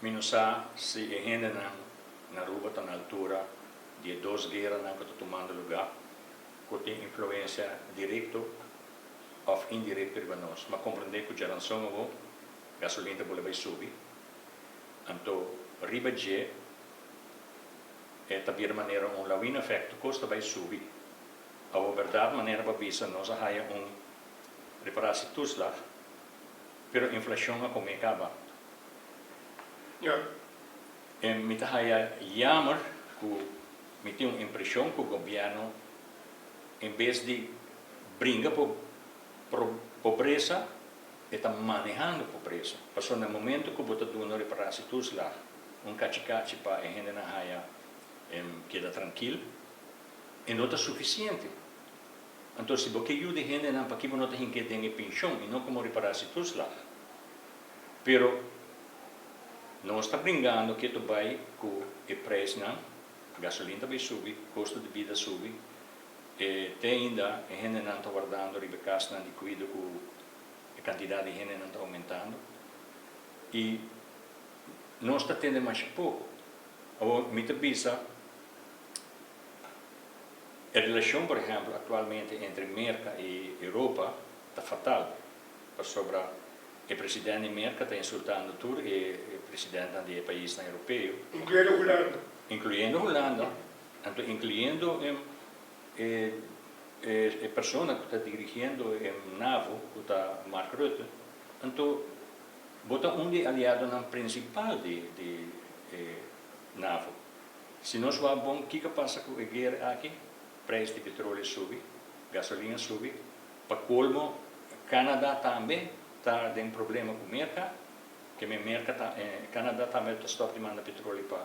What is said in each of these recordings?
Mi no sa si e hendenan na Aruba ta na altura di e dos gueranan ku ta tumando lugá, ku tin influensia direkto òf indirekto riba nos. M'a komprendé ku djaranson awor gasolin ta bole bai subi, anto riba dje e ta bira manera un lawina effect, tur kos ta bai subi. Awor bèrdat manera bo a bisa nos a haya un reparatietoeslag, pero inflashon a komé kaba. E mi ta haya jammer ku mi tin un impreshon ku gobièrnu en bes di bringa por pobresa e ta manehando pobresa. Pasobra na momento ku bo ta duna reparatietoeslag un kachi kachi pa e hendenan haya keda trankil e no ta sufisiente. Anto si bo ke yuda e hendenan paki bo no ta hink'é den e penshon i no komo reparatietoeslag? Pero nos ta bringando ketu bai ku e prijsnan, gasolin ta bai subi, kosto di bida subi, e te ainda e hendenan ta wardando riba e kasnan di kuido ku e kantidat di hendenan ta oumentando i nos ta tende masha poko. Awor mi ta bisa e relashon por ehèmpel aktualmente entre Merka i Europa ta fatal pasobra e president di Merka ta insultando tur e presidentnan di e paisnan europeo. Incluyendo Hulanda. Incluyendo Hulanda, anto incluyendo e e persona cu ta dirigiendo e NAVO cu ta Mark Rutte, anto bo ta un di e aliadonan principal di di e NAVO. Si nos wak bon kico a pasa cu e guera aki, prijs di petroleo a subi, gasolin a subi, Pa colmo Canada tambe ta den problema cu Merca, ke men Merca ta Canada tambe ta stop di manda petroleo pa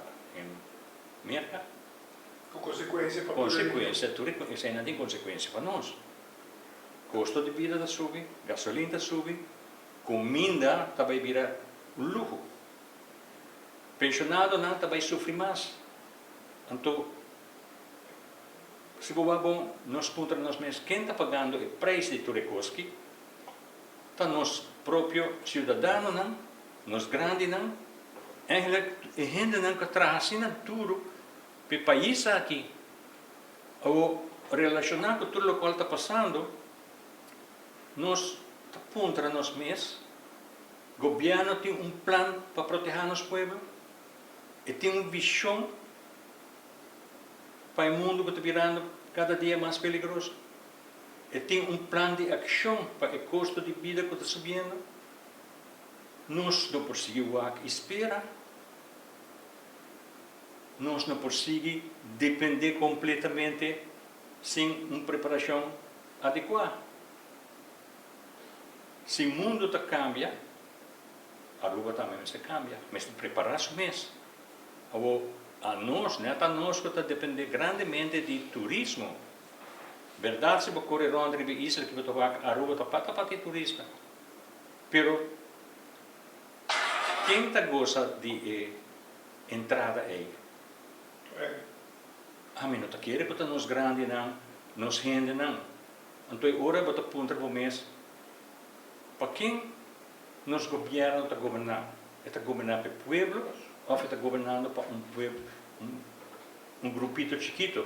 Merca. Cu consecuencia pa tur e region. Consecuencia, tur e eseinan tin consecuencia pa nos. Costo di bida ta subi, gasolin ta subi, cuminda ta bay bira un luho. Pensionadonan ta bay sufri mas. Anto Si bo wak bon, nos puntra nos mes ken ta pagando e prijs di tur e kos ki? Ta nos propio siudadanonan, nos grandinan, eigenlijk e hendenan ku a traha asina duru pa e pais aki. Awor, relashoná ku tur lokual ta pasando, nos ta puntra nos mes, Gobièrnu tin un plan pa protehá nos pueblo? E tin un vishon? Pa e mundu ku ta birando kada dia mas peligroso, e tin un plan di akshon pa e kosto di bida ku ta subiendo. Nos no por sigui wak i spera. Nos no por sigui dependé kompletamente sin un preparashon adekuá. Si mundu ta kambia, Aruba tambe mester kambia, mester prepará su mes. Awor, anos, net anos ku ta dependé grandemente di turismo. Bèrdat si bo kore rònt riba e isla ki bo ta wak Aruba ta pata pata e turista. Pero ken ta gosa di e entrada ei? Ami no ta kere ku ta nos grandinan, nos hendenan. Anto e ora bo ta puntra bo mes, pa ken nos gobièrnu ta goberná? E ta goberná pa e pueblo òf e ta gobernando pa un pueblo, un grupito chikito?